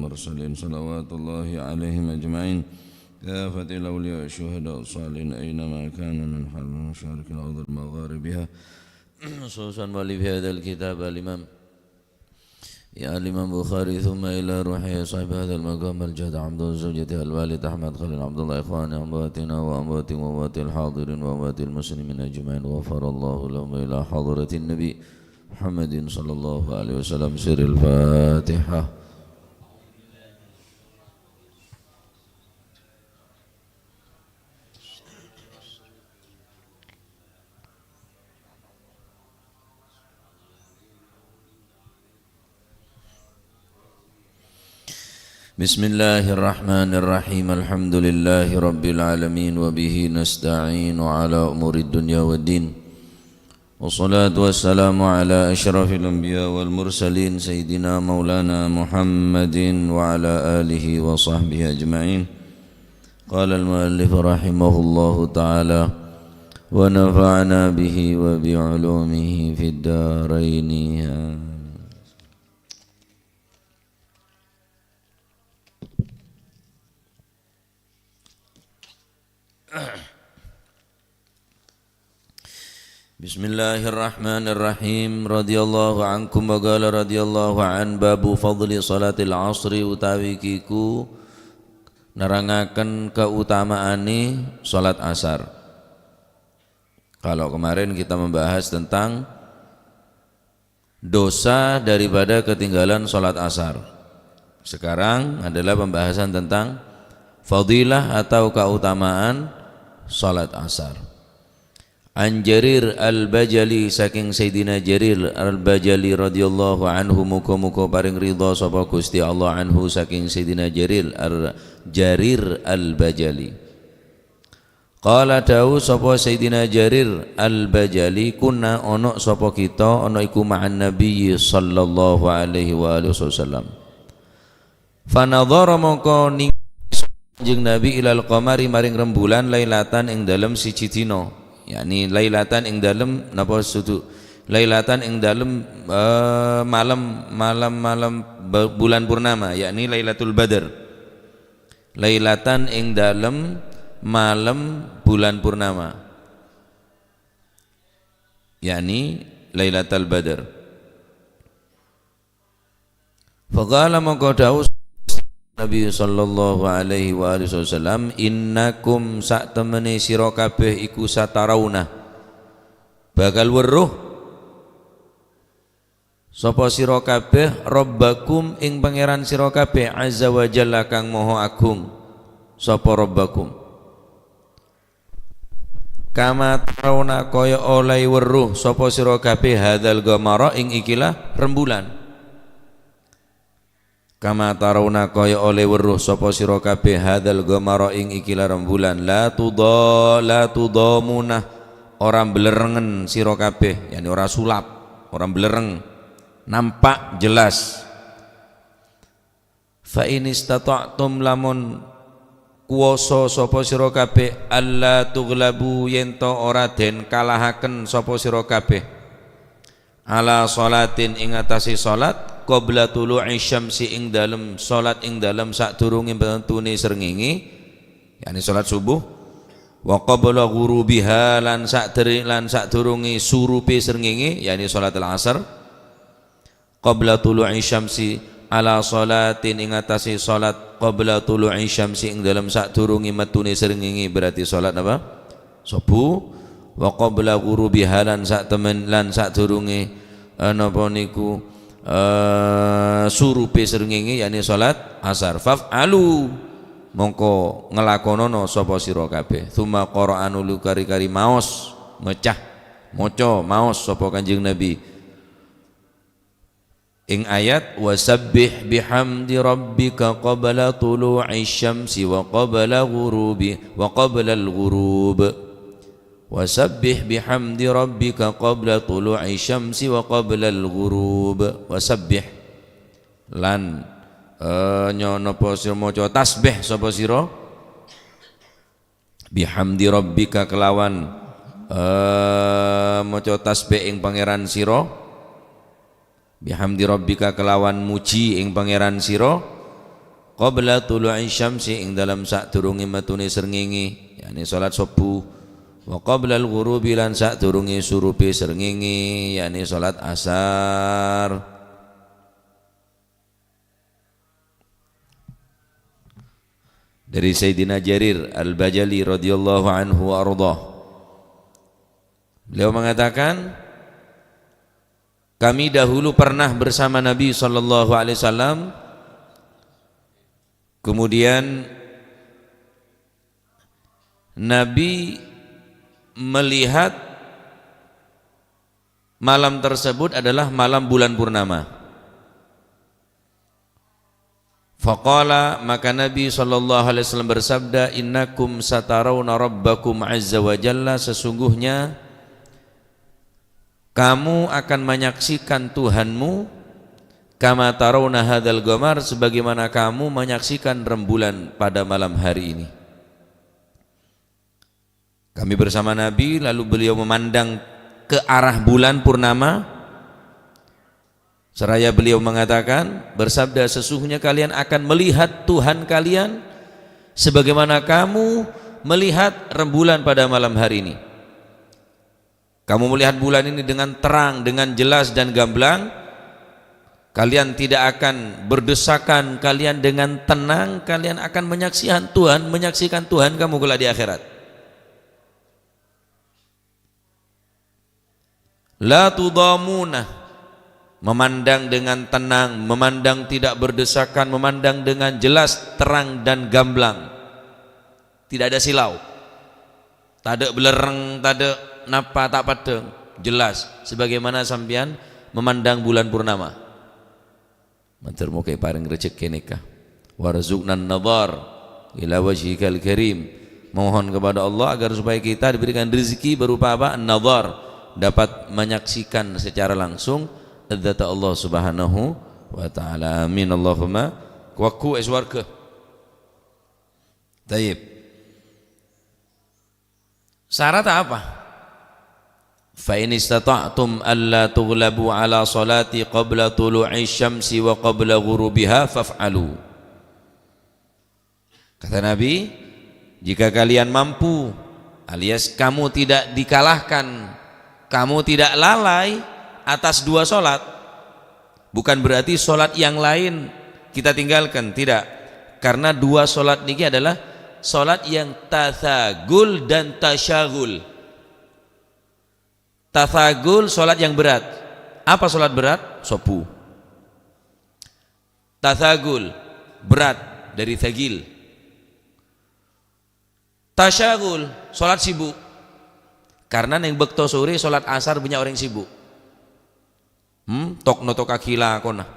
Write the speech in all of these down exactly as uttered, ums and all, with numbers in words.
المرسلين صلوات الله عليهم أجمعين، كافة الأولياء الشهداء الصالحين أينما كانوا من حال مشارق الأرض مغاربها، خصوصا مؤلف هذا الكتاب الإمام يا الإمام البخاري، ثم إلى روح صاحب هذا المقام الجهد عبد الزوجة الوالد أحمد خليل عبد الله، إخواننا أمواتنا وأموات وأموات الحاضرين وأموات المسلمين أجمعين، غفر الله لهم، إلى حضرة النبي محمد صلى الله عليه وسلم. سر الفاتحة. بسم الله الرحمن الرحيم. الحمد لله رب العالمين، وبه نستعين على أمور الدنيا والدين. والصلاة والسلام على أشرف الأنبياء والمرسلين سيدنا مولانا محمد وعلى آله وصحبه أجمعين. قال المؤلف رحمه الله تعالى: ونفعنا به وبعلومه في الدارين. آمين. Bismillahirrahmanirrahim. Radhiyallahu ankum wa qala radhiyallahu an, babu fadli salatil asri, utawi kiku nerangaken kautamaane salat asar. Kalau kemarin kita membahas tentang dosa daripada ketinggalan salat asar. Sekarang adalah pembahasan tentang fadilah atau keutamaan salat asar. An Jarir Al-Bajali, saking Sayyidina Jarir Al-Bajali radhiyallahu anhu, muga-muga paring ridha sapa Gusti Allah anhu, saking Sayyidina Jarir Ar-, Jarir Al-Bajali. Qala, dawuh sapa Sayyidina Jarir Al-Bajali, "Kunna, ono sapa kita, ono iku ma'an Nabiyyi sallallahu alaihi wa alihi wasallam." Fanadhara, mongko ning-, Kanjeng Nabi, ilal qamari, maring rembulan, lailatan, ing dalem siji dina. Yakni lailatan ing dalem, napa sudu? Lailatan ing dalem, eh, malem, malem, malem be-, bulan purnama, yakni Lailatul Badar. Lailatan ing dalem malem bulan purnama, yakni Lailatul Badar. Faqala, mongko dawuh Nabi sallallahu alaihi wa alihi wasallam, "Innakum, sak temene sira kabeh iku satarauna, bakal weruh." Sapa sira kabeh, "Rabbakum, ing Pangeran sira kabeh, Azza wa Jalla, kang Maha Agung." Sapa Rabbakum? "Kama tarauna, kaya oleh weruh sapa sira kabeh, hadzal qamara, ing ikilah rembulan." Kama tarauna, kaya oleh weruh sapa sira kabeh, hadzal qamara, ing ikilah rembulan. La tuda-, la tudamuna, ora belerengen sira kabeh, yakni ora sulap, ora belereng. Nampak jelas. Fa in istata'tum, lamun kuwasa sapa sira kabeh, alla tughlabu, yen to ora den kalahaken sapa sira kabeh. Ala sholatin, ing atase sholat, qabla tulu'i syamsi, ing dalem sholat, ing dalem sadurunge metune srengenge, yakni sholat subuh, wa qabla ghurubiha, lan sadere-, lan sadurunge surupe srengenge, yakni sholatul asar, qabla tulu'i syamsi, ala sholatin, ing atase sholat, qabla tulu'i syamsi, ing dalem sadurunge metune srengenge, berarti sholat napa? Subuh. Wa qabla ghurubiha, lan sak temen, lan sadurunge, eh, napa niku, eh, surupe srengenge, yakni salat asar. Faf'alu, mongko ngelakonono sapa sira kabeh. Tsumma qara'a, nuli kari-kari maos, mecah, maca, maos sapa Kanjeng Nabi. Ing ayat, "Wasabbih bihamdi rabbika qabla tulu'i syamsi wa qabla ghurubi, wa qablal ghurub." "Wasabbih bihamdi rabbika qabla tulu'i syamsi wa qablal ghurub." Wasabbih. Lan, eh, nyo-, napa sira maca tasbih sapa sira? Bihamdi rabbika, kelawan, eh, maca tasbih ing Pangeran sira. Bihamdi rabbika, kelawan muji ing Pangeran sira. Qabla tulu'i syamsi, ing dalem sadurunge metune srengenge, yakni salat subuh. Wa qablal ghurubi, lan sadurunge surupe srengenge, yakni salat asar. Dari Sayyidina Jarir Al-Bajali radhiyallahu anhu wa ardhah. Beliau mengatakan, kami dahulu pernah bersama Nabi sallallahu alaihi wasallam, kemudian Nabi melihat malam tersebut adalah malam bulan purnama. Faqala, maka Nabi sallallahu alaihi wasallam bersabda, "Innakum satarawna rabbakum azza wa jalla, sesungguhnya kamu akan menyaksikan Tuhanmu, kama tarawna hadzal qamar, sebagaimana kamu menyaksikan rembulan pada malam hari ini." Kami bersama Nabi, lalu beliau memandang ke arah bulan purnama. Seraya beliau mengatakan, bersabda, "Sesungguhnya kalian akan melihat Tuhan kalian sebagaimana kamu melihat rembulan pada malam hari ini." Kamu melihat bulan ini dengan terang, dengan jelas dan gamblang. Kalian tidak akan berdesakan, kalian dengan tenang, kalian akan menyaksikan Tuhan, menyaksikan Tuhan kamu kelak di akhirat. La tudhamuna, memandang dengan tenang, memandang tidak berdesakan, memandang dengan jelas, terang dan gamblang. Tidak ada silau. Tadha' belerreng, tadha' napa, ta' padhâ. Jelas, sebagaimana sampeyan memandang bulan purnama. Mator moga èparèng rejhekkè nèka. Warzuqnan nadhar ila wajhikal karim. Mohon kepada Allah agar supaya kita diberikan rezeki berupa apa? Nadhar. Dapat menyaksikan secara langsung zat Allah Subhanahu wa Ta'ala. Amin. Allahumma. Wakku è swarga. Tayyib. Syarat apa? "Fa in istata'tum alla tughlabu ala salati qabla tulu'i syamsi wa qabla ghurubiha faf'alu." Kata Nabi, "Jika kalian mampu, alias kamu tidak dikalahkan, kamu tidak lalai atas dua salat, bukan berarti salat yang lain kita tinggalkan, tidak. Karena dua salat niki adalah salat yang tatsagul dan tasyagul." Tatsagul, salat yang berat. Apa salat berat? Subuh. Tatsagul, berat dari tsagil. Tasyagul, salat sibuk. Karena neng bâkto sore salat asar bânnya' orèng sibuk. Hmm, tok-notokaghi lakona.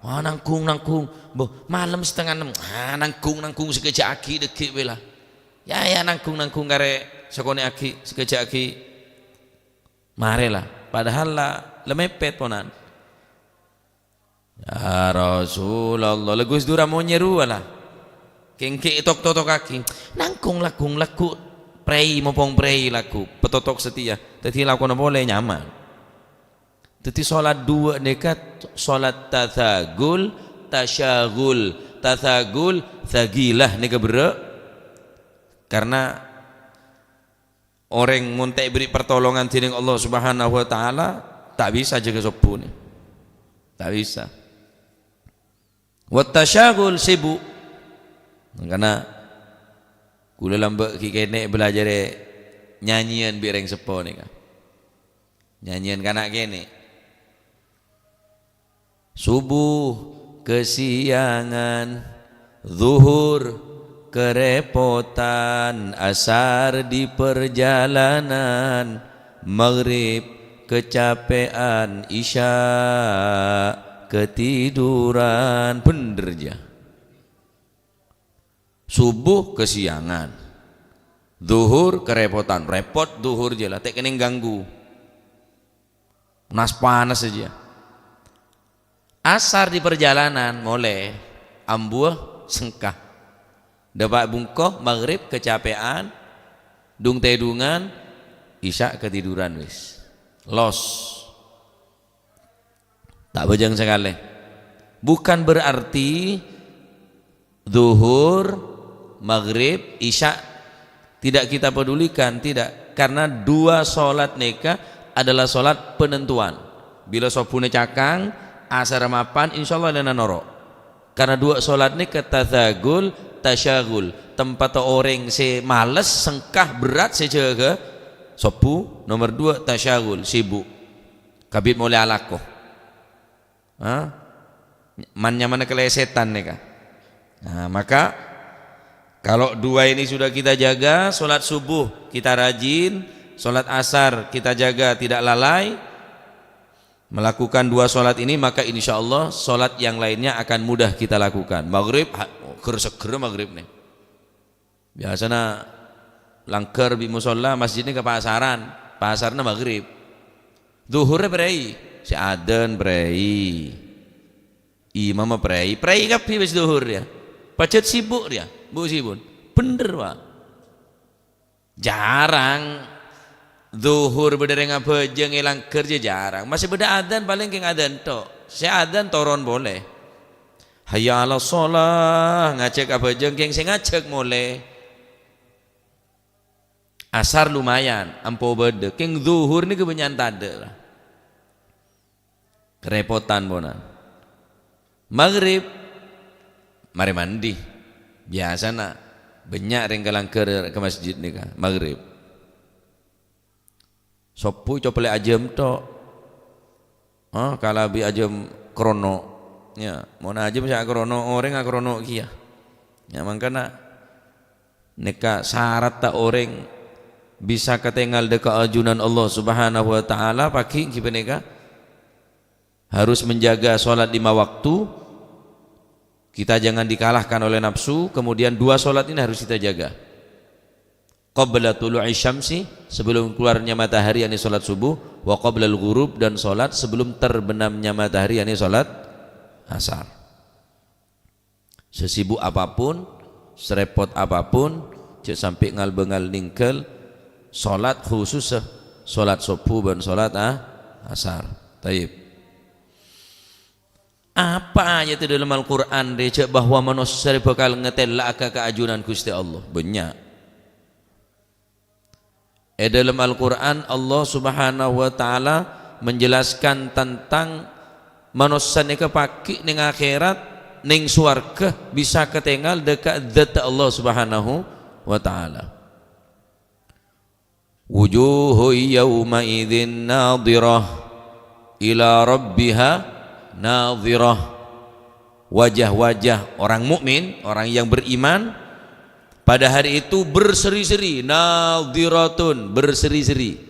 Ah, nanggung, nanggung. Mbah, malem setengah ennem. Ah, nanggung, nanggung, sakejjhâ' aghi' dhâggi' bhâi la. Ya, ya, nanggung, nanggung karè sakonè' aghi', sakejjhâ' aghi'. Marè la. Padahal la, la mèpèt ponan. Ya Rasulullah, la Gus Dur amonyè rowa la. Kèng ghi' tok-totokaghi. Nanggung lagghu, lagghu prèi, mopong prèi lagghu. Petotok setia. Dhâddhi lakona polè nyaman. Dhâddhi salat duwâ' nèka salat tatsagul, tasyagul, tatsagul, tsagilah nèka berrâ'. Karena orèng mon ta' èberri' pertolongan dening Allah Subhanahu wa Ta'ala, ta' bisa jâgâ sobbhuna. Ta' bisa. Wa tasyagul, sibuk. Mangkana kaulâ lambâ' ghi' kènè' bhâlajhârâ nyanyiyân bi' rèng seppo nèka. Nyanyiyân kana' kènè'. Subuh kesiangan, zuhur kerepotan, asar di perjalanan, maghrib kecapean, isya ketiduran. Bhender jâ. Subuh kesiangan. Zuhur kerepotan. Repot zuhur jâ la, ta' kennèng ganggu. Nas-panas jâ. Asar di perjalanan, molè ambuwâ sengka. Dâpa' bungko, maghrib kecapean, dung-tèdungan, isya ketiduran wis. Los. Ta' bhâjâng sakalè. Bukan berarti Zuhur, maghrib, isya, tidak kita pedulikan, tidak. Karena dua sholat neka adalah sholat penentuan. Bila sobhuna cakang, asar mapan, insyaallah lena noro'. Karena dua sholat neka tazagul, tasyagul. Tempat oreng se males, sengkah, berat se jaga, sobhu. Nomor dua, tasyagul, sibuk. Kabit mole alako. Ha? Man-nyamanna kalesetan neka. Nah, maka kalau dua ini sudah kita jaga, sholat subuh kita rajin, sholat asar kita jaga tidak lalai, melakukan dua sholat ini, maka insya Allah sholat yang lainnya akan mudah kita lakukan. Maghrib, ha, ger-seger maghrib nih. Biasana langgar bi' musholla, masjidnya ke pasaran. Pasarnya maghrib. Zuhurnya prei. Se adzan prei. Imamnya prei. Prei kabbi wis zuhur ya. Pajat sibuk ya. Bu sibuk. Bener, Pak. Jarang. Zuhur beda reng abajang e langgar ya jarang. Masih beda adzan paling keng adzan tok. Se adzan toron boleh. Hayya 'alas shalah, ngajak abajang keng se ngajak mole. Asar lumayan, ampo beda. Keng zuhur ni kebanyakan tadha lah. Kerepotan pona. Maghrib, mare mandi. Biasana banyak reng kalanggar ke masjid nika, maghrib. Sobbu coplek ajam tok. Ah, kalabi ajam krono. Ya, mon ajam sa' krono, oreng akrono kiya. Ya, mangkana neka syarat ta' oreng bisa katengal deka ajunan Allah Subhanahu wa Ta'ala pagi gi paneka harus menjaga sholat lima waktu. Kita jangan dikalahkan oleh nafsu, kemudian dua sholat ini harus kita jaga. Qabla tulu'i syamsi, sebelum keluarnya matahari, yakni sholat subuh, wa qablal ghurub, dan sholat sebelum terbenamnya matahari, yakni sholat asar. Sesibuk apapun, serepot apapun, cek sampai ngal-bengal ninggal sholat khusus, eh, sholat subuh dan sholat, ah, asar. Taib. Apa ayat di dalam Al-Quran dejak bahwa manusia bakal ngetela ka kaajunan Gusti Allah? Banyak. E dalam Al-Quran, Allah Subhanahu wa Ta'ala menjelaskan tentang manossa neka pagi neng akhirat, neng suwarga, bisa katengal deka zat Allah Subhanahu wa Ta'ala. Wujuhu yawma idzin nadhirah ila rabbiha nadhirah. Wajah-wajah orang mukmin, orang yang beriman, pada hari itu berseri-seri, nadhiratun, berseri-seri.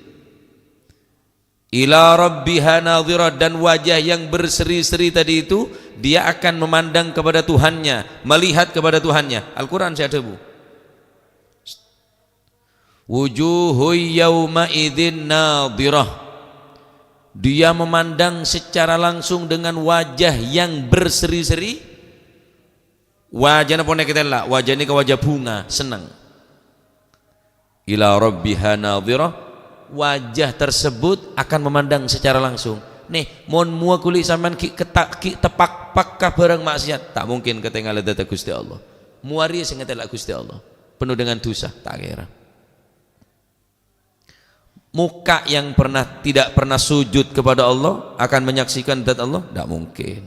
Ila rabbiha nadhirah, dan wajah yang berseri-seri tadi itu, dia akan memandang kepada Tuhannya, melihat kepada Tuhannya. Al-Quran saya adhabu. Wujuhu yawma idzin nadhirah. Dia memandang secara langsung dengan wajah yang berseri-seri. Wajahna pon ketela, wajah ini ke wajah bunga, senang. Ila rabbiha nadhirah, wajah tersebut akan memandang secara langsung. Nih, mon mua kuli sampean ki ketak, ki tepak pakka barang maksiat, tak mungkin ketengal data Gusti Allah. Muari sing ngetela Gusti Allah, penuh dengan dosa, tak kira. Muka yang pernah, tidak pernah sujud kepada Allah akan menyaksikan zat Allah? Tidak mungkin.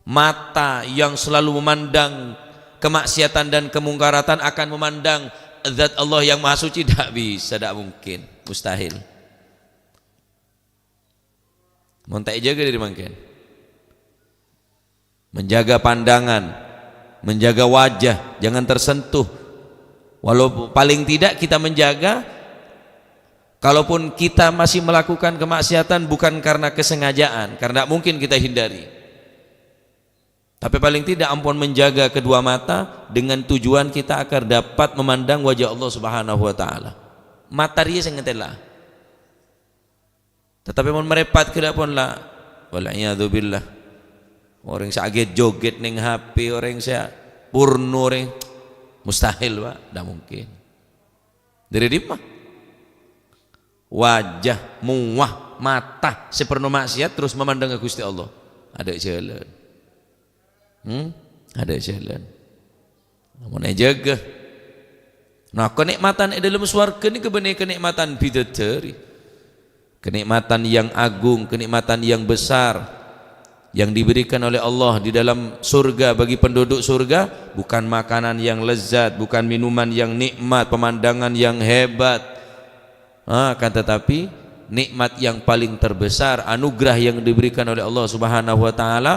Mata yang selalu memandang kemaksiatan dan kemungkaratan akan memandang zat Allah yang maha suci? Tidak bisa, tidak mungkin. Mustahil. Mon ta' èjâgâ dâri mangkèn. Menjaga pandangan, menjaga wajah, jangan tersentuh. Walau paling tidak kita menjaga, kalaupun kita masih melakukan kemaksiatan bukan karena kesengajaan, karena mungkin kita hindari. Tapi paling tidak ampon menjaga kedua mata dengan tujuan kita agar dapat memandang wajah Allah Subhanahu wa Ta'ala. Mata rèya sè ngatèla. Tetapi mon marèpat ghellâ' pon la, wal iyadzu billah. Orèng sè aghâjhâghât neng H P, orèng sè porno, orèng mustahil, Pak, ndak mungkin. Dâri dimma? Wajah, muwah, mata sè porno maksiat terus memandang ka Ghustè Allah. Adâ' jhâlân. Hmm? Adâ' jhâlân. Mon èjâgâ. Nah, kanè'matan è dâlem sowarghâ nèka bânnè kanè'matan bidadari. Kenikmatan yang agung, kenikmatan yang besar yang diberikan oleh Allah di dalam surga bagi penduduk surga, bukan makanan yang lezat, bukan minuman yang nikmat, pemandangan yang hebat. Ah, akan tetapi, nikmat yang paling terbesar, anugerah yang diberikan oleh Allah Subhanahu wa Ta'ala,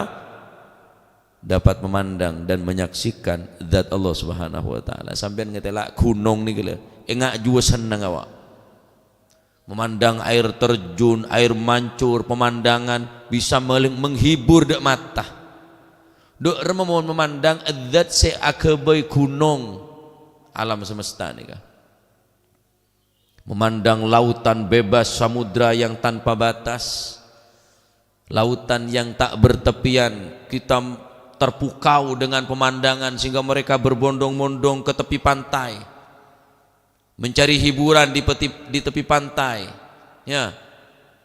dapat memandang dan menyaksikan zat Allah Subhanahu wa Ta'ala. Sampèyan ngatèla' ghunong nèka lho, enga' juwâ senneng awak. Memandang air terjun, air mancur, pemandangan bisa mel-, menghibur dâ' mata. Dâ' remma mon memandang zat sè aghâbây ghunong alam semesta nèka. Memandang lautan bebas, samudra yang tanpa batas, lautan yang tak bertepian, kita terpukau dengan pemandangan sehingga mereka berbondong-bondong ke tepi pantai, mencari hiburan di peti-, di tepi pantai, ya,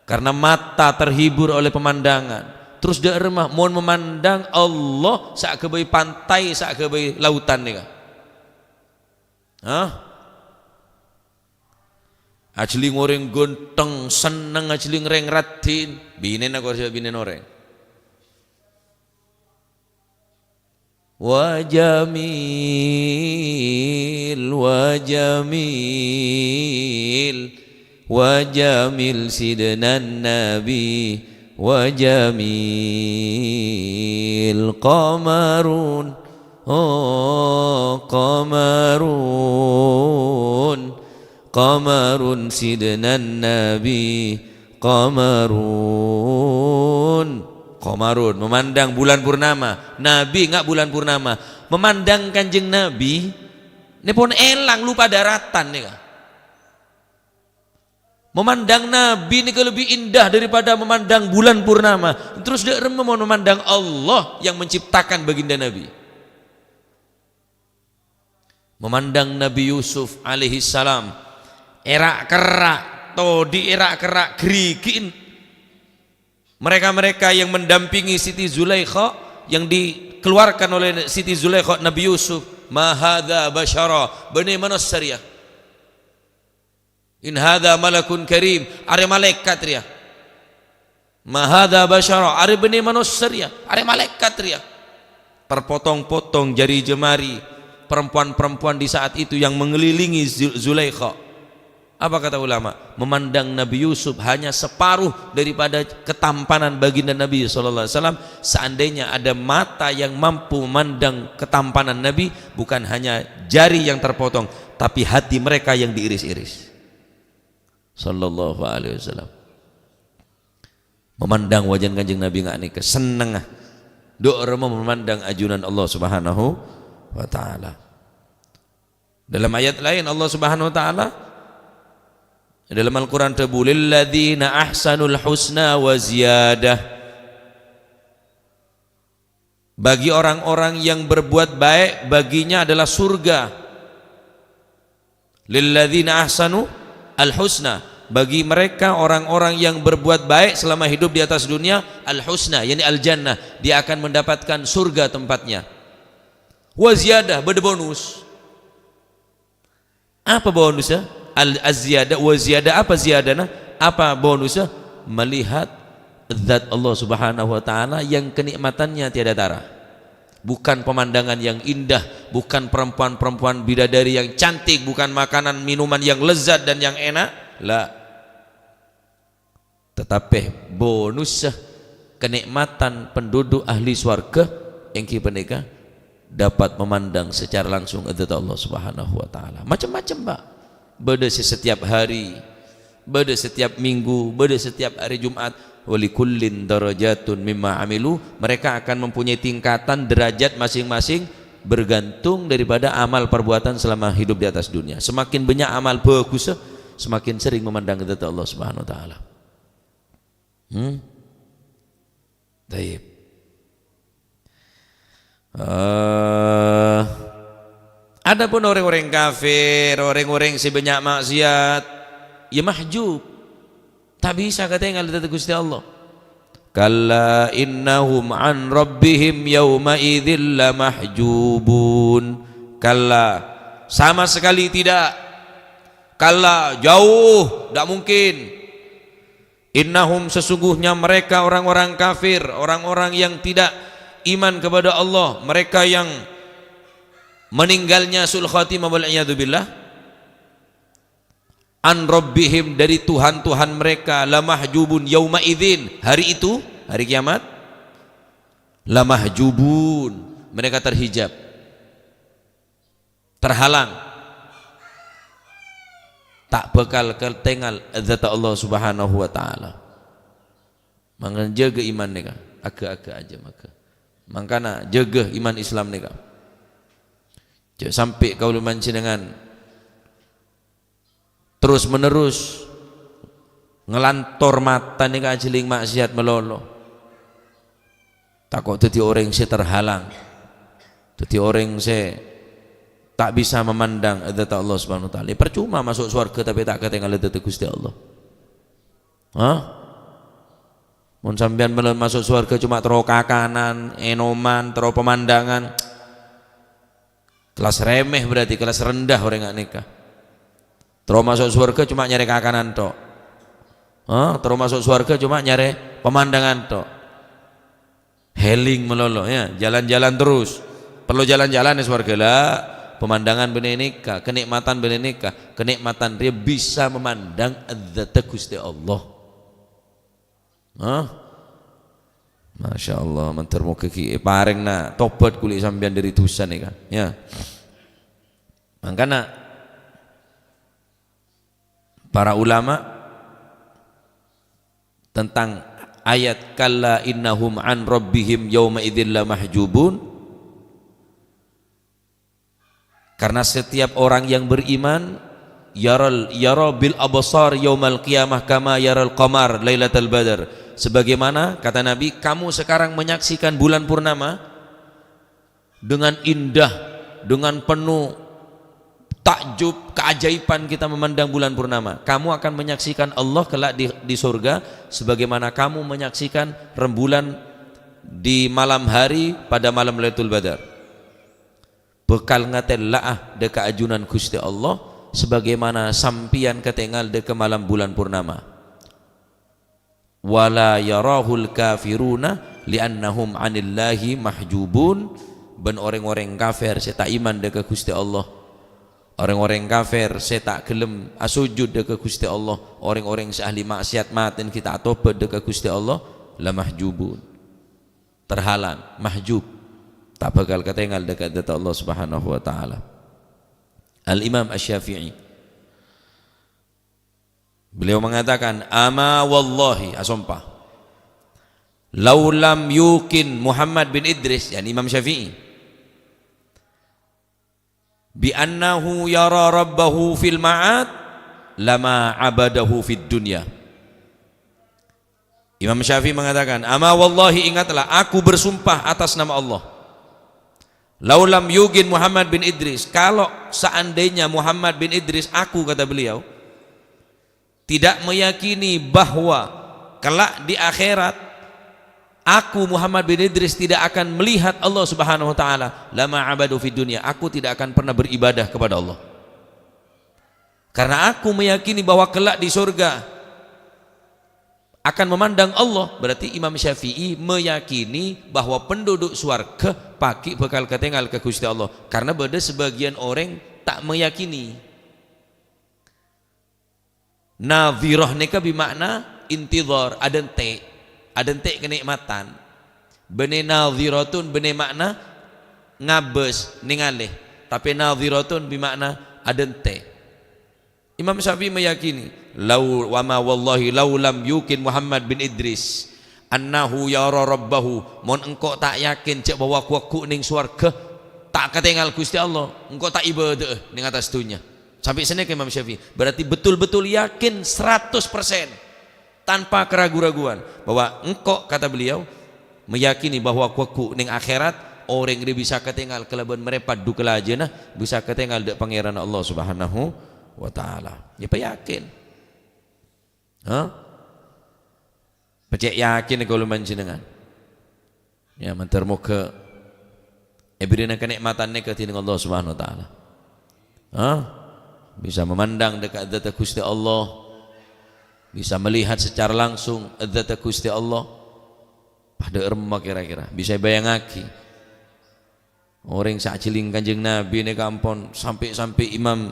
karena mata terhibur oleh pemandangan. Terros dâ' remma mon memandang Allah sè aghâbây pantai, sè aghâbây lautan nèka. Hah? Ajhelling orèng ghântheng, senneng ajhelling rèng raddhin. Binèna kor sè binèna orèng. Wa jamil, wa jamil, wa jamil sidna Nabi, wa jamil qamarun. Oh, qamarun, qamarun sidna Nabi, qamarun. Qamarun, memandang bulan purnama. Nabi enga' bulan purnama. Memandang Kanjeng Nabi, nè pon èlang lupa daratan nèka. Memandang Nabi nèka lebih indah daripada memandang bulan purnama. Terros dâ' remma mon memandang Allah yang menciptakan baginda Nabi. Memandang Nabi Yusuf alaihissalam, èra'-kerra', todi' èra'-kerra', ghârigi'in. Mereka-mereka yang mendampingi Siti Zulaikha, yang dikeluarkan oleh Siti Zulaikha Nabi Yusuf, "Ma hadza basyara, bânnè manossa rèya." "In hadza malakun karim," arè malaèkat rèya. "Ma hadza basyara," arè bânnè manossa rèya, arè malaèkat rèya. Terpotong-potong jari jemari perempuan-perempuan di saat itu yang mengelilingi Zu-, Zulaikha. Apa kata ulama? Memandang Nabi Yusuf hanya separuh daripada ketampanan baginda Nabi sallallahu alaihi wasallam. Seandainya ada mata yang mampu memandang ketampanan Nabi, bukan hanya jari yang terpotong, tapi hati mereka yang diiris-iris. Sallallahu alaihi wasallam. Memandang wajah Kanjeng Nabi nga' nèka sennengnga. Dâ' remma memandang ajunan Allah Subhanahu wa Ta'ala. Dalam ayat lain, Allah Subhanahu wa Ta'ala dalam Al-Quran dhâbu, "Lilladzina ahsanul husna wa ziyadah." Bagi orang-orang yang berbuat baik, baginya adalah surga. "Lilladzina ahsanu al-husna." Bagi mereka, orang-orang yang berbuat baik selama hidup di atas dunia, al-husna, yakni al-jannah, dia akan mendapatkan surga tempatnya. Wa ziyadah, bâdâ bonus. Apa bonusnya? Al-, az-ziyadah, wa ziyadah, apa ziyadahnya? Apa bonusnya? Melihat zat Allah Subhanahu wa Ta'ala yang kenikmatannya tiada tara. Bukan pemandangan yang indah, bukan perempuan-perempuan bidadari yang cantik, bukan makanan minuman yang lezat dan yang enak. La. Tetapi bonus, kenikmatan penduduk ahli swarga èngghi panèka dapat memandang secara langsung zat Allah Subhanahu wa Ta'ala. Macem-macem, Pak. Bâdâ sè setiap hari, bâdâ setiap minggu, bâdâ setiap hari Jumat. "Walikullin darajatun mimma amilu." Mereka akan mempunyai tingkatan derajat masing-masing bergantung daripada amal perbuatan selama hidup di atas dunia. Semakin banyak amal bagus, semakin sering memandang zat Allah Subhanahu wa Ta'ala. Hmm? Taib. Eh, adapun orèng-orèng kafir, orèng-orèng sè bânnya' maksiat, ya mahjub. Ta' bisa katèngal dâ' Ghustè Allah. Kalla innahum an rabbihim yawma idzin lamahjubun. Kalla, sama sekali tidak. Kalla, jauh, tidak mungkin. Innahum, sesungguhnya mereka orang-orang kafir, orang-orang yang tidak iman kepada Allah, mereka yang meninggalnya su'ul khatimah wal iyadzu billah, an rabbihim, dari Tuhan-Tuhan mereka, lamahjubun, yauma idzin, hari itu, hari kiamat, lamahjubun, mereka terhijab, terhalang, tak bakal ketengal zat Allah Subhanahu wa Ta'ala. Mangkana jaga iman nèka, aga-aga aja maka. Mangkana jaga iman Islam nèka. Jhâ' sampè' kaulâ panjhennengngan terros-menerros ngalantor mata nèka ajhelling ma'siyat malolo. Tako' dhâddhi orèng sè terhalang, dhâddhi orèng sè ta' bisa memandang zat Allah Subhanahu wa Ta'ala. Parcoma maso' sowarghâ tapè ta' katèngala zat Ghustè Allah. Hah? Mon sampèyan mèlon maso' sowarghâ coma terro kakanan, ènoman, terro pemandangan, kelas remeh berarti, kelas rendah orèng nèka. Terro maso' sowarghâ coma nyarè kakanan tok. Hah? Terro maso' sowarghâ coma nyarè pemandangan tok. Healing malolo, ya, jalan-jalan terros. Parlo jalan-jalan è sowarghâ la, pemandangan bânnè nèka, kenikmatan bânnè nèka. Kenikmatan rèya bisa memandang zat Ghustè Allah. Hah? Masya Allah, mandhâr moghâ ghi' èparèngana tobat kulâ sampèyan dhâri dhusa nèka, ya. Mangkana para ulama tentang ayat, "Kalla innahum an rabbihim yauma idzin lamahjubun." Karena setiap orang yang beriman yaral, yara bil absar yaumal qiyamah kama yaral qamar lailatal badr. Sebagaimana kata Nabi, "Kamu sekarang menyaksikan bulan purnama dengan indah, dengan penuh takjub, keajaiban kita memandang bulan purnama. Kamu akan menyaksikan Allah kelak di, di surga sebagaimana kamu menyaksikan rembulan di malam hari pada malam Lailatul Badar." Bhâkal ngatella'a dhâ' kaajunan Ghustè Allah, sabagaimana sampèyan katèngal dhâ' ka malam bulan purnama. "Wa la yarahul kafiruna li'annahum 'anillahi mahjubun," bân orèng-orèng kafir sè ta' iman dhâ' ka Ghustè Allah, orèng-orèng kafir sè ta' ghellem asojud dhâ' ka Ghustè Allah, orèng-orèng sè ahli ma'siyat matèn ghi' ta' atobhât dhâ' ka Ghustè Allah, la mahjubun. Terhalang, mahjub, ta' bhâkal katèngal dhâ' ka dhât Allah Subhanahu wa Ta'ala. Al-Imam Asy-Syafi'i, beliau mengatakan, "Ama wallahi," asompa, "lau lam yuqin Muhammad bin Idris," yani Imam Syafi'i, "bi annahu yara rabbahu fil ma'ad, lama abadahu fid dunya." Imam Syafi'i mengatakan, "Ama wallahi, ingatlah, aku bersumpah atas nama Allah. Lau lam yuqin Muhammad bin Idris, kalau seandainya Muhammad bin Idris, aku," kata beliau, tidak meyakini bahwa kelak di akhirat, aku, Muhammad bin Idris, tidak akan melihat Allah Subhanahu wa Ta'ala, lama abadu fid dunya, aku tidak akan pernah beribadah kepada Allah. Karena aku meyakini bahwa kelak di surga akan memandang Allah, berarti Imam Syafi'i meyakini bahwa penduduk swarga paghi' bhâkal katèngal ka Ghustè Allah. Karena bâdâ sabâgiyân orèng ta' meyakini. Nadhirah nèka bi ma'na intidhar, adântè', adântè' kanè'matan. Bânnè nadhiratun bânnè ma'na ngabâs, nèngalè. Tapè nadhiratun bi ma'na adântè'. Imam Syafi'i meyakini, "Lau, wa ma wallahi lau lam yuqin Muhammad bin Idris annahu yara rabbahu," mon engko' ta' yakin jhâ' bahwa ghu-, ghu-, neng sowarghâ ta' katèngal Ghustè Allah, engko' ta' ibâdâ'â neng attas dhunnya. Sampè' sanèka Imam Syafi'i. Berarti betul-betul yakin seratus persen, tanpa keragu-raguan, bahwa engko', kata beliau, meyakini bahwa ghu-, ghu-, neng akhirat, orèng rè bisa katèngal kalabân marè paddhu kalajâna, bisa katèngal dhâ' Pangèran Allah Subhanahu wa Ta'ala. Ya, payakin. Hah? Pecè' yakin kaulâ panjhennengngan. Ya, mandhâr moghâ èbèrri'na kanè'matan nèka dhinèng Allah Subhanahu wa Ta'ala. Hah? Bisa memandang dâ' ka dzatta Ghustè Allah, bisa melihat secara langsung dzatta Ghustè Allah. Padâ remma kèra-kèra, bisa èbâjângaghi. Orèng sè ajhâling Kanjeng Nabi nèka ampon sampè'-sampè' Imam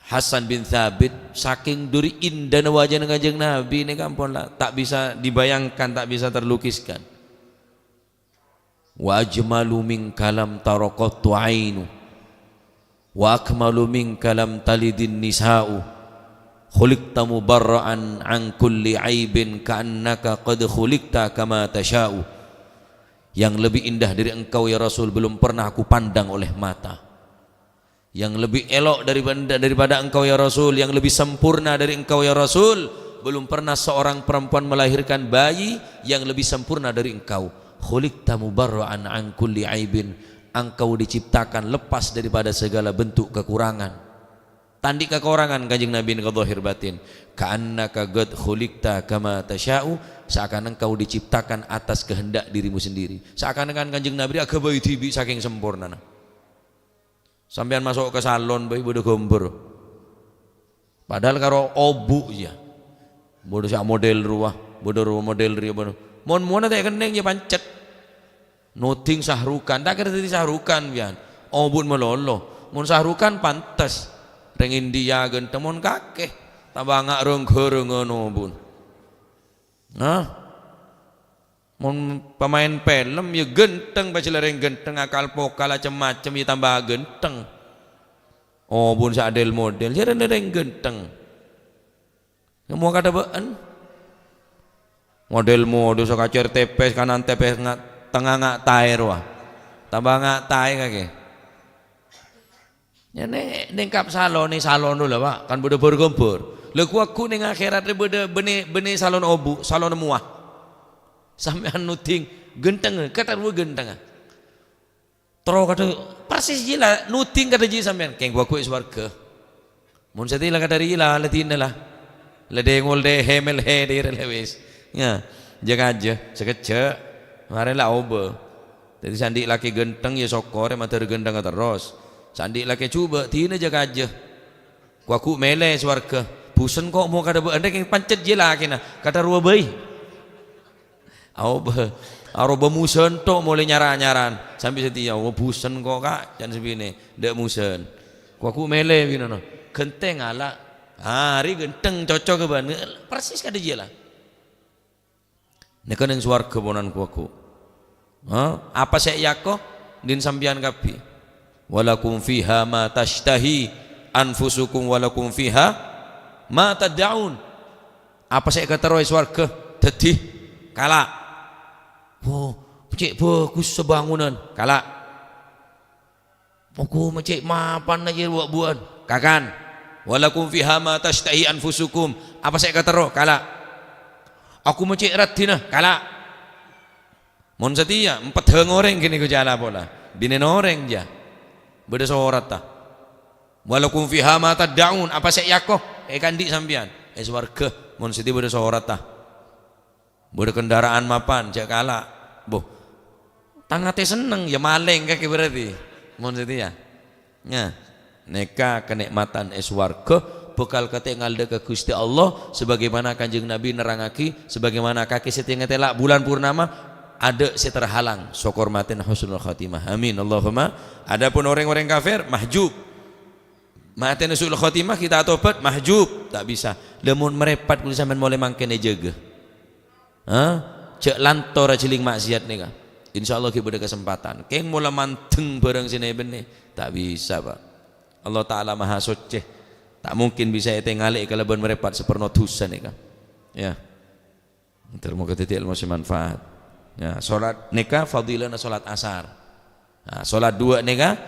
Hasan bin Tsabit, sakèng duri indâna wajana Kanjeng Nabi nèka ampon la, ta' bisa dibayangkan, ta' bisa terlukiskan. "Wa ajmalu minka lam tara qattu ainu, wa akmalu minka lam talidin nisa'u, khuliqta mubarra'an an kulli aibin, ka'annaka qad khuliqta kama tasya'u." Yang lebih indah dari engkau, ya Rasul, belum pernah aku pandang oleh mata. Yang lebih elok daripada, daripada engkau, ya Rasul, yang lebih sempurna dari engkau, ya Rasul, belum pernah seorang perempuan melahirkan bayi yang lebih sempurna dari engkau. Khuliqta mubarra'an an kulli aibin. Engkau diciptakan lepas daripada segala bentuk kekurangan. Ta' andi' kakorangan Kanjeng Nabi nèka zahir batin. Ka'annaka qad khuliqta kama tasya'u, seakan engkau diciptakan atas kehendak dirimu sendiri. Seakan-akan Kanjeng Nabi aghâbây dhibi' sakèng sampornana. Sampèyan maso' ka salon bhâi bâdâ ghâmbhâr. Padahal karo obu' iyâ. Bâdâ sè model rowa, bâdâ rowa model rèya bâdâ. Mon-mona ta' kennèng iyâ pancet. Nodhing Shah Rukh Khan, ta' kèra dhâddhi Shah Rukh Khan, biyân. Obu' malolo. Mon Shah Rukh Khan pantes. Rèng India ghântheng, mon kakè. Tamba nga' rong-ghârângan obu'. Nah. Mon pemain film, iyâ ghântheng, pas la rèng ghântheng, akal pokal, cem-macem, iyâ tamba ghântheng. Obu' sè adel model, iyâ rèng-rèng ghântheng. Ngomong kadhâ bâ'ân. Model-model sè kacèr tepes, kanan tepes, nga-, tengnga nga' taè rowa. Tamba nga' taè kakè. Iyâ nè-, nèng kap salon, nè salon la, Pak. Kan bâdâ bâr-ghâmbhâr. La ghu-, ghu nèng akhèrat rè bâdâ bânnè, bânnè salon obu', salon mowa. Sampèyan nodhing ghântheng, kadhâ rowa ghânthengnga. Terro kadhâ persis jiyâ la, nodhing kadhâ jiyâ sampèyan. Kèng ghu-, ghu è sowarghâ. Mon satèya la kadhâ rèya la, la dinah la. La dengol de hemel he dere la wis. Nya, jâ-kajâ, sakejjhâ'. Marè la obâ. Dhâddhi sè andi' lakè ghântheng, iyâ sokkorè mandhâr ghânthengnga terros. Sè andi' lakè jhubâ', dinah jâ-kajâ. Ghu-, ghu mèlè sowarghâ. Busen ko' mo kadhâ bâ-, endhek pancet jiyâ lakèna. Kadhâ rowa bhâi. Aobâ, arowa musen to' molaè nyara-nyaran. Sambi satèya, "Oh, busen ko', Ka'," can sè binè. Dâ' musen. Ghu-, ghu mèlè binèna. Ghântheng ala. Arè ghântheng cocok bân. Persis kadhâ jiyâ la. Nèka nèng sowarghâ ponan ghu-, ghu. Ha? Apa sè èako? Din sampèyan kabbhi. "Walakum fiha ma tashtahi anfusukum walakum fiha ma tad'un." Apa sè èkaterro è sowarghâ? Dhâddhi kala'. Wo, cè' bhâghus sabangunan. Kala'. Oku ma' cè' mapan ajâ bu-, buwân. Kakan. "Walakum fiha ma tashtahi anfusukum." Apa sè èkaterro? Kala'. Oku ma' cè' raddhinna. Kala'. Mon satèya, empeddhâng orèng ghânèka jâ' la pola. Binèna orèng jâ. Bâdâ soratta. "Walakum fiha ma tad'un." Apa sè èako? Èkaandi' sampèyan. È sowarghâ. Mon satèya bâdâ soratta. Bâdâ kendaraan mapan, jâ' kala'. Boh. Tang atè senneng, yâ malèng kakè berarti. Mon satèya. Nya, nèka kanè'matan è sowarghâ bhâkal katèngal dâ' ka Ghustè Allah, sebagaimana Kanjeng Nabi nerrangaghi, sebagaimana kakè sè tèngatè la' bulân purnama, adâ' sè terhalang, sokor matèna husnul khatimah. Amin. Allahumma. Adapun orèng-orèng kafir, mahjub. Matèna su'ul khatimah, kita tobat, mahjub. Ta' bisa. Lamon marèpat kulâ sampèyan molaè mangkèn èjâgâ. Ha? Jâ' lantor ajhâling maksiat nèka. Insyaallah ghi' bâdâ kasempatan. Kèng mola mandeng bhârâng sè nè-bennè. Ta' bisa, Pak. Allah Ta'ala Maha Soccè. Ta' mungkin bisa ètèngalè kalabân marèpat saparna dhusa nèka. Ya. Ter moga dhâddhi ilmu sè manfaat. Ya, salat nèka fadilana salat asar. Nah, salat duwâ' nèka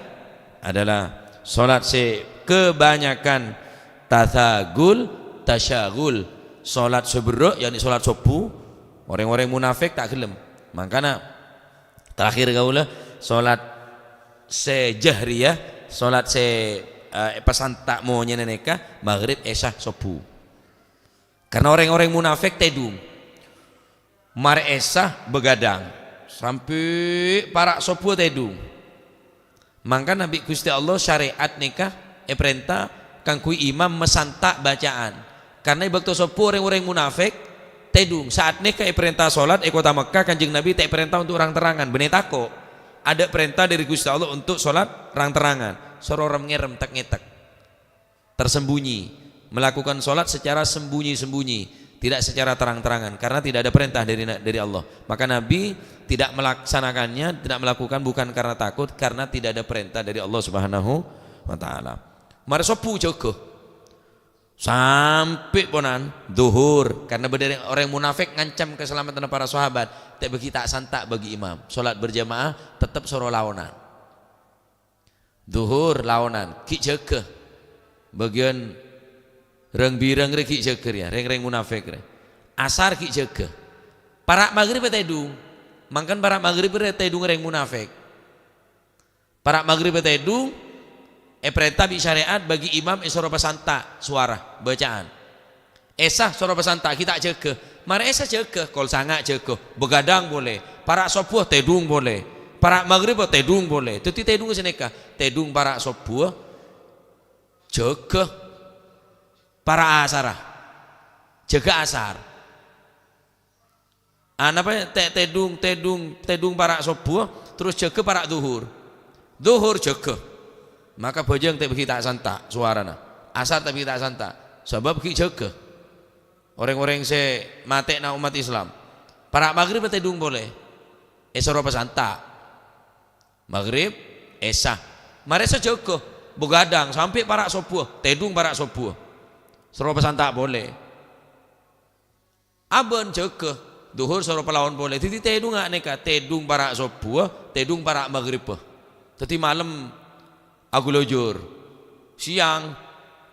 adalah salat sè kebanyakan tathagul, tasyagul. Salat sè berrâ', yakni salat sobbhu, orèng-orèng munafik ta' ghellem. Mangkana terakhir kaulâ salat sè jahriyah, salat sè, eh, èpasanta' monyèna nèka maghrib, isya, sobbhu. Karna rèng-orèng munafèk tèdung. Marè Isya bhâghâdhâng, sampè' para' sobbhu tèdung. Mangkana bi' Ghustè Allah syarè'at nèka èparènta kaangghuy imam masanta' bâca'an. Karna è bâkto sobbhu rèng-orèng munafèk tèdung. Sa'at nèka èparènta solat è kottha Mekkah, Kanjeng Nabi ta' èparènta untuk rang-terrangan, bânnè tako'. Adâ' parènta dâri Ghustè Allah untuk solat rang-terrangan, soro rem-ngèrem, tek-ngètek. Tersembunyi, melakukan sholat secara sembunyi-sembunyi, tidak secara terang-terangan, karena tidak ada perintah dari, dari Allah. Maka Nabi tidak melaksanakannya, tidak melakukan bukan karena takut, karena tidak ada perintah dari Allah Subhanahu wa Ta'ala. Marè sobbhu jâgâ. Sampè' ponan, dhuhur, karena bâdâ orèng munafèk ngancam keselamatan para sahabat, ta' bâgi ta' santa' bâgi imam. Sholat berjamaah tetep soro laonan. Dhuhur laonan, ghi' jâgâ. Bâgiyân rang-birang rè ghi' jâgâ rèya, rèng-rèng munafèk rè. Asar ghi' jâgâ. Para' Maghrib tèdung. Mangkana para' Maghrib rè tèdung rèng munafèk. Para' Maghrib tèdung, èparènta bi' syarè'at bâgi imam èsoro pasanta' sowara, bâca'an. Isya soro pasanta' ghi' ta' jâgâ. Marè Isya jâgâ, kol sanga' jâgâ, bhâghâdhâng polè. Para' sobbhu tèdung polè. Para' Maghrib tèdung polè. Dhâddhi tèdung sanèka, tèdung para' sobbhu jâgâ. Para' Asara jâgâ Asar. Ah, napa tè-, tèdung, tèdung, tèdung para' sobbhu, terros jâgâ para' dhuhur. Dhuhur jâgâ. Maka bhâjâng ta' bâgi ta' santa' sowarana. Asar ta' bâgi ta' santa'. Sabâb ghi' jâgâ. Orèng-orèng sè matè'na ommat Islam. Para' Maghrib tèdung polè. Èsoro pasanta'. Maghrib, Isya. Marè Isya jâgâ. Bhâghâdhâng sampè' para' sobbhu. Tèdung para' sobbhu. Soro pasanta' polè. Abân jâgâ, dhuhur soro palaon polè. Dhâddhi tèdungnga nèka, tèdung para' sobbhuwâ, tèdung para' maghribbhâ. Dhâddhi malem aghâlâjâr. Sèyang,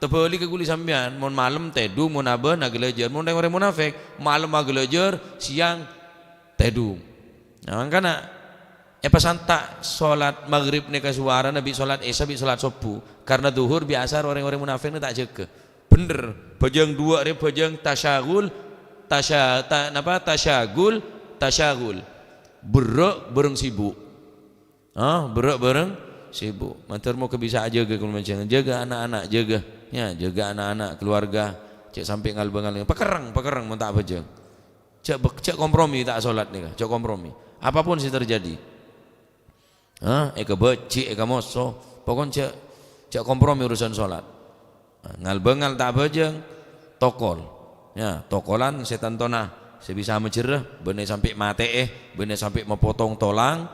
tabâligghâ kulâ sampèyan, mon malem tèdung, mon abân aghâlâjâr. Mon rèng-orèng monafèk, malem aghâlâjâr, sèyang tèdung. Nah, mangkana èpasanta' solat maghrib nèka sowarana bi' solat isya bi' solat sobbhu. Karna dhuhur bi' asar orèng-orèng monafèk nèka ta' jâgâ. Bhender, bhâjâng duwâ' rè bhâjâng tasyagul, tasya-, ta-, napa, tasyagul, tasyagul. Berrâ' bhâreng sibuk. Ah, berrâ' bhâreng sibuk. Mator moghâ bisa ajâgâ kaulâ panjhennengngan. Jâgâ ana'-ana', jâgâ. Ya, jâgâ ana'-ana', keluarga. Jhâ' sampè' ngal-bângal. Pakerrang, pakerrang mon ta' bhâjâng. Jhâ' bek-, jhâ' kompromi ta' solat nèka, jhâ' kompromi. Apapun sè terjadi. Hah? Èkabâji', èkamoso. Pokokna jhâ', jhâ' kompromi urusan solat. Nah, ngal-bângal ta' bhâjâng, tokol. Ya, tokolan sè tantona, sè bisa majherrâ, bânnè sampè' matè'è, bânnè sampè' mapotong tolang,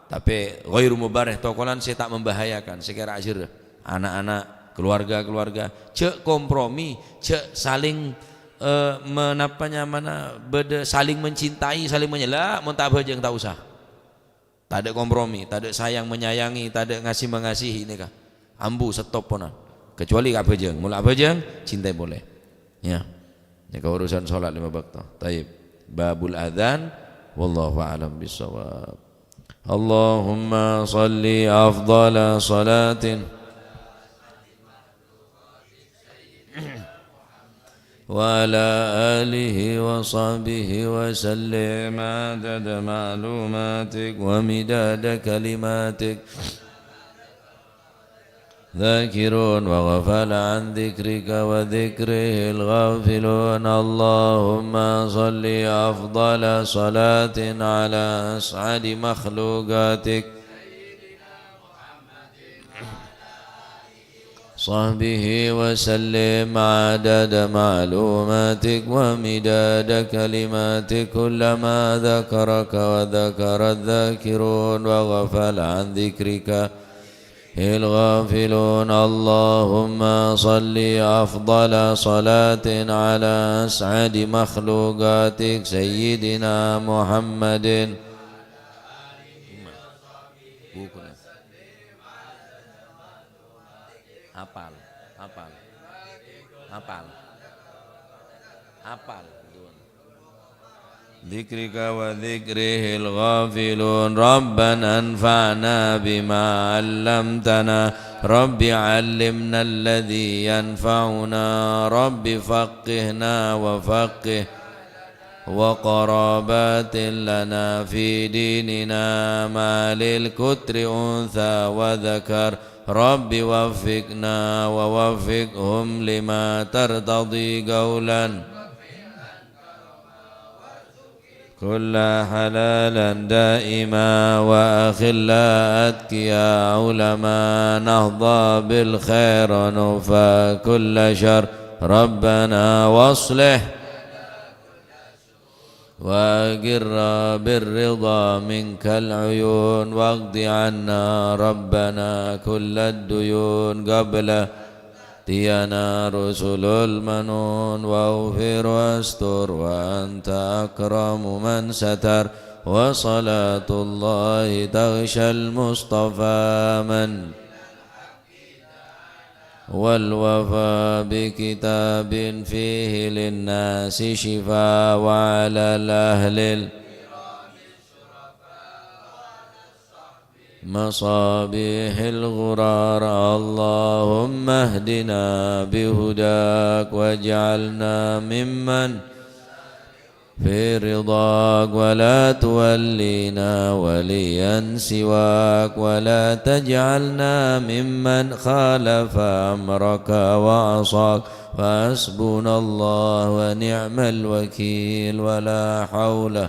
tapè ghairu mubarrih, tokolan sè ta' membahayakan, sè kèra ajherrâ. Ana'-ana', keluarga-keluarga, jhâ' kompromi, jhâ' saling, eh, menapa nyamana, bâdâ saling mencintai, saling menyela, mon ta' bhâjâng ta' osa. Tadâ' kompromi, tadâ' sayang menyayangi, tadâ' ngasi-mengasihi nèka. Ambu, stop pona. Kecuali ka' bhâjâng. Mon la bhâjâng, cintai polè. Ya. Nèka urusan solat lima bâkto. Taib. Babul adzan, wallahu a'lam bissawab. Allahumma shalli afdhala shalatin وعلى آله وصحبه وسلم عدد معلوماتك ومداد كلماتك. ذاكرون وغفل عن ذكرك وذكره الغافلون. اللهم صل أفضل صلاة على أسعد مخلوقاتك. صحبه وسلم عدد معلوماتك ومداد كلماتك، كلما ذكرك وذكر الذاكرون وغفل عن ذكرك الغافلون. اللهم صل أفضل صلاة على أسعد مخلوقاتك سيدنا محمد. Apal, apal, apal, apal. ذكرك وذكره الغافلون. ربنا انفعنا بما علمتنا رب علمنا الذي ينفعنا، رب فقهنا وفقه وقرابات لنا في ديننا، ما للكتر أنثى وذكر، رب وفقنا ووفقهم لما ترتضي قولا. كل حلالا دائما، وأخلاء أتقياء علماء، نهضى بالخير ونكفى كل شر، ربنا واصلح وأقر بالرضا منك العيون، واقض عنا ربنا كل الديون قبل تأتينا رسل المنون، واغفر واستر وأنت أكرم من ستر، وصلاة الله تغشى المصطفى من والوفاء بكتاب فيه للناس شفاء، وعلى الأهل مصابيح الغرار. اللهم اهدنا بهداك، واجعلنا ممن في رضاك، ولا تولينا وليا سواك، ولا تجعلنا ممن خالف أمرك وعصاك، فحسبنا الله ونعم الوكيل، ولا حول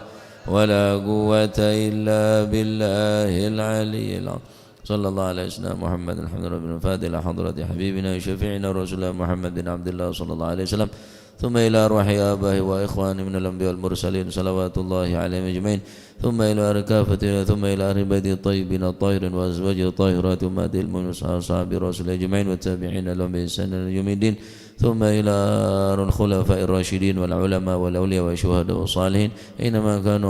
ولا قوة إلا بالله العلي العظيم. صلى الله على سيدنا محمد. الحمد لله رب العالمين. الفاتحة إلى حضرة حبيبنا وشفيعنا ورسولنا محمد بن عبد الله صلى الله عليه وسلم. ثم إلى أرواح آبائه وإخوانه من الأنبياء والمرسلين صلوات الله عليهم أجمعين. ثم إلى أرواح كافة، ثم إلى أهل بيته الطيبين الطاهرين وأزواجه الطاهرات أمهات المؤمنين وأصحاب رسول الله أجمعين والتابعين لهم بإحسان إلى يوم الدين. ثم إلى أرواح الخلفاء الراشدين والعلماء والأولياء والشهداء والصالحين أينما كانوا